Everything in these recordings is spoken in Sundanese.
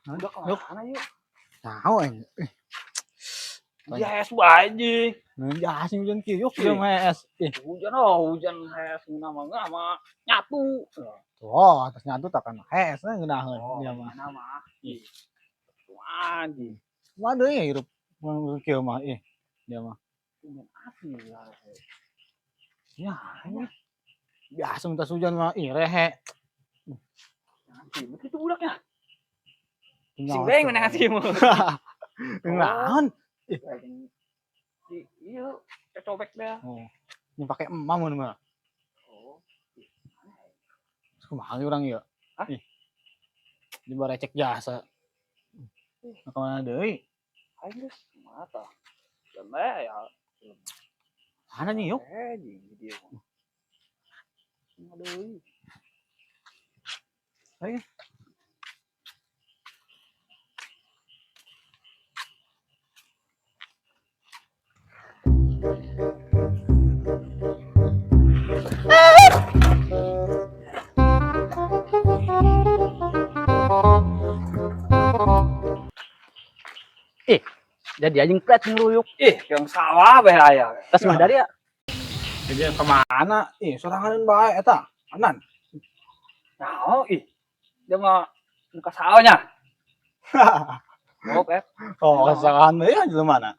Udah Yuk. kemana yuk? Tahu aing. Ih, Yes, bae anjing. Nggak asing hujan kieu yuk dia mah es. Ih, Hujan oh, hujan hes nama mah nyatu. oh, atas nyatu tak kan hes ngeunaheun Oh, dia mah. nama. Ih. Anjing. Waduh ya hirup kieu mah ih. Dia mah. Main api lah. Ya, ini. Biasa minta hujan mah ih rehe. Nanti begitu budaknya. Tinggal Sing beng mana ngasih mu. Naon? Iya, cobek dah. Oh. Ini pakai emam mun mah. Oh. Kumaha urang ieu? Hah? Ih. Di barecek jasa. Nah, kemana deui? Aing geus mata. Dan bae ya. Mana nih yuk? Eh, jeung dia mah. Aduh. Ayo. Jadi anjing plet ngeruyuk. Ih, yang sawah bae aya. Tas mah dari ya. Jadi kemana? Ih, sorangan bae eta. Anan. Nah, ih. Dia mah muka sawahnya. Oh, pet. Oh, sorangan bae jelema mana?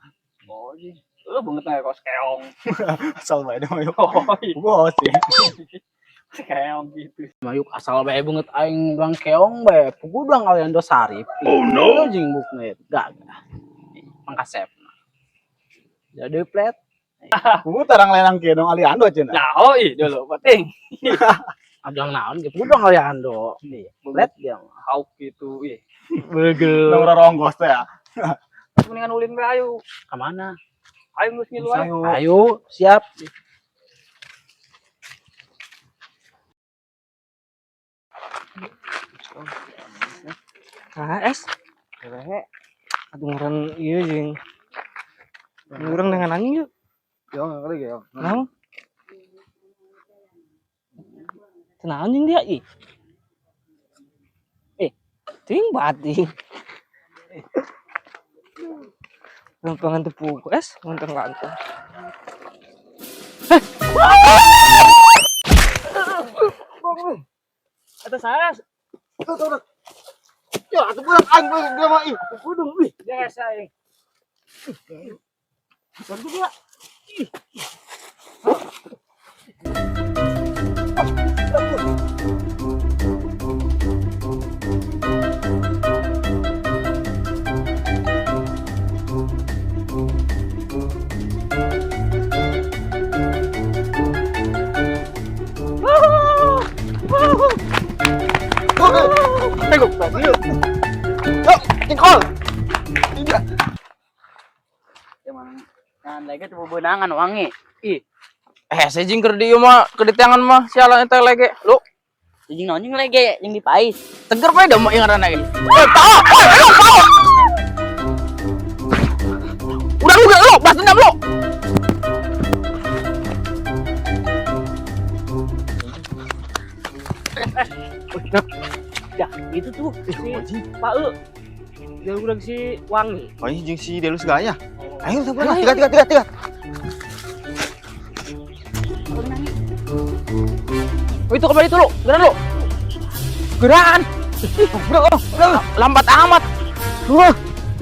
Oh, ih. Lu banget nih kos keong. Asal bae dia mah yuk. Oh, ih. Gua sih. Keong gitu. Mayuk asal bae beungeut aing doang keong bae. Pugu doang kalian do sarip. Oh no. Jeung bukna gagah. Pangkasep. Jadi plet. Gua tarang lenang kieu dong aliando cenah. Nah, oh ih dulu penting. Abang naon ge pugu doang kalian do. Plet dia mah. Hauk gitu, ih. Begel. Dong roronggos teh ya. Mendingan ulin bae ayo. Ka mana? Ayo geus ngilu ayo. Ayo. Ayo, siap. Ah, es. Aduh ngaran ieu jeung urang dengan anjing yuk. Yo, kali ge yo. Naon? Tenang anjing dia ih. Eh, ting bating. Lempangan tepuk es, ngontong kantong. Atas saya. Ya, atuh budak aing dia mah ih. Kudung ih. Biasa aing. Pegok, yuk. Yuk, jengkol. Iya. Emang nah lege tuh beunangan wangi. Ih, Eh, saya jeung keur di ieu mah, keur di tangan mah sialan eta lege. Lu Jeung naon jeung lege jeung dipais. teger bae da mah ieu ngaranna ge. Eh, pao, oi, ayo pao. Udah lu lu, balas dendam lu. Ya, itu tuh si Pak E. Dia urang si Wangi. Oh, ini jeung si Delu segalanya. Ayo, sabar lah. Tiga, tiga, tiga, tiga. Oh, itu kembali itu lu, geran lu. Geran. Ih, budak lu, lambat amat.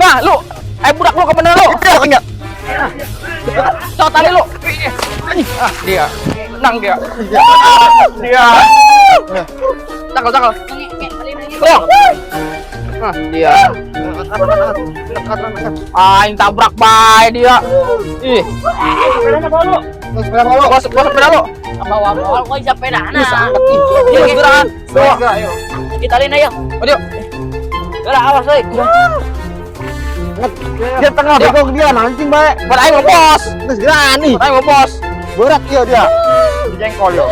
Nah, lu, eh budak lu kemana lu? Enggak. Cok tali lu. Ah, dia. Nang dia. Dia. Cakal, cakal. Lo. Ah, dia. Ah, yang tabrak bae dia. Ih. Sepeda bawa. Bawa bawa sepeda lu. Bawa bawa kok sepedana. Iya, geran. Ayo. Ditalin ayo. Ayo. Gerak awas euy. Dia tengah begong dia mancing bae. Buat aing bos. Geus geran nih. Buat aing bos. Berat ieu dia. Dijengkol yo.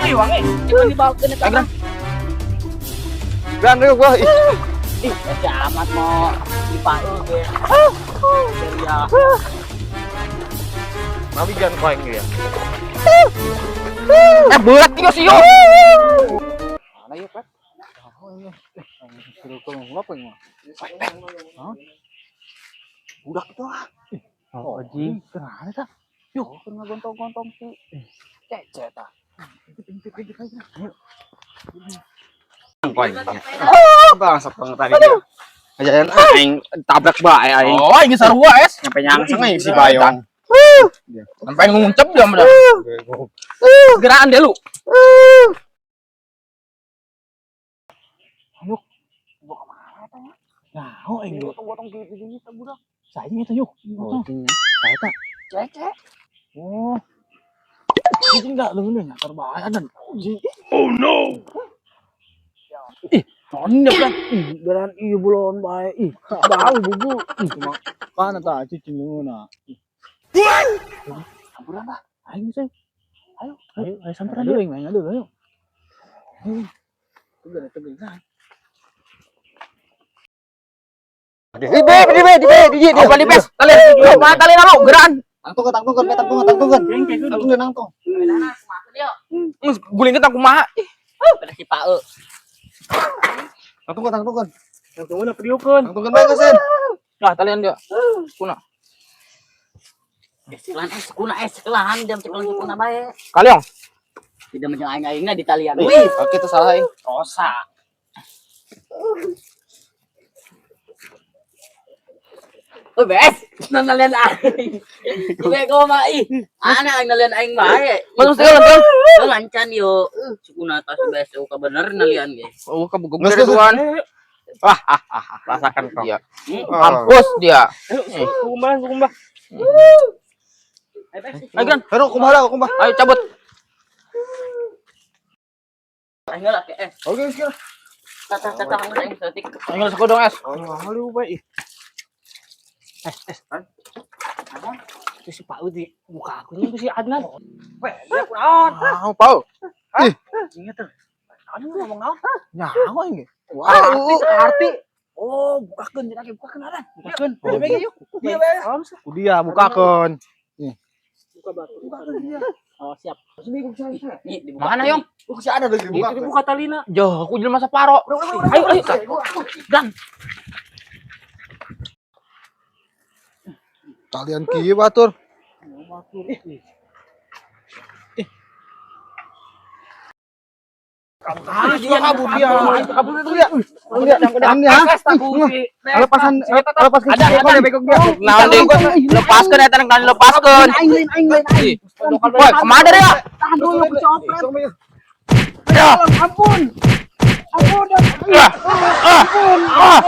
Ih, wangi. Itu dibawakeun eta mah. Geran yuk gua. Ih, Ih, amat mau dipais ge. Ya. Mami jangan koeng dia. Eh, berat ieu sih yo. Mana yuk, Pak? Terus ngapa ini mah? Hah? Budak itu ah. Oh, anjing. Kenapa ta? Yuk, keur ngagontong-gontong si Cece tah. Bangsat banget tadi dia. Ajaran aing tabrak bae aing. Oh, ini sarua es. Nyampe nyangseng aing si Bayong. Sampai nguncep dia mah. Geraan deh lu. Nah, oh aing lu. Gotong-gotong gitu gini teh budak. Saya itu yuk. Oh, Saya tak. Cece. Oh. Ini enggak lu ini nyakar bahaya dan. Ih, non dia kan. Ih, beran ih bulon bae ih. Bau bubu. Ih, mana ta cicing na. Sampuran lah. Ayo sih. Ayo, ayo, ayo samperan dulu, ayo, ayo, ayo. Ayo. Tegar, tegar. Nah. Di be, di be, di be, di Oh, bali bes. Tali. Lu mana tali lu? Geraan. Tangtung, tangtung, tangtung, tangtung. Tangtung, tangtung. Guling kita kumaha? Pada si Pak E. Tangtung, tangtung. Tangtung na priukeun. Tangtung bae geus. Nah, talian dia. Kuna. Sekolahan es, kuna es, sekolahan jam sekolah kuna bae. Kaliong. Tidak macam aing aingna di talian. Wih, oke itu salah aing. Dosa. Oi, bes, nalian aing. Ibe ko mah ih. Ana aing nalian aing bae. Masuk segala tuh. Lancan yo. Sukuna tas bes ka bener nalian ge. Oh, kabugo tuan. Wah, rasakan kau. Iya. Mampus dia. Kumbah, kumbah. Ayo, Gran. Aduh, kumaha lah, kumaha. Ayo cabut. Aing lah ke eh. Oke, sekarang. Tata tata aing saeutik. Ayo sekodong es. Oh, lu bae. Itu si Pak Udi muka aku nya si Adnan. Weh, dia kunaon? Ah, pau. Ingat tuh. Anu ngomong naon? Nyawa ini. Wah, Arti. Oh, bukakeun cenah ge bukakeun Adnan. Bukakeun. Iya bae yuk. Iya bae. Ku dia bukakeun. Bukakeun dia. Oh, siap. Nih, dibuka. Mana, Yong? Lu si ada lagi buka. Itu dibuka talina. Jauh, aku jelema separo. Ayo, ayo. Dan. Talian kieu batur. Ah, dia kabur dia. Kabur itu dia. Udah, Lepasan, lepaskan. Ada, ada. Nah, deh. Lepaskan eta nang lepaskan. Aing lain aing lain aing. Woi, kemana dia? Tahan dulu ku copret. Ya. Ampun. Ampun. Ah. Ah. Ah.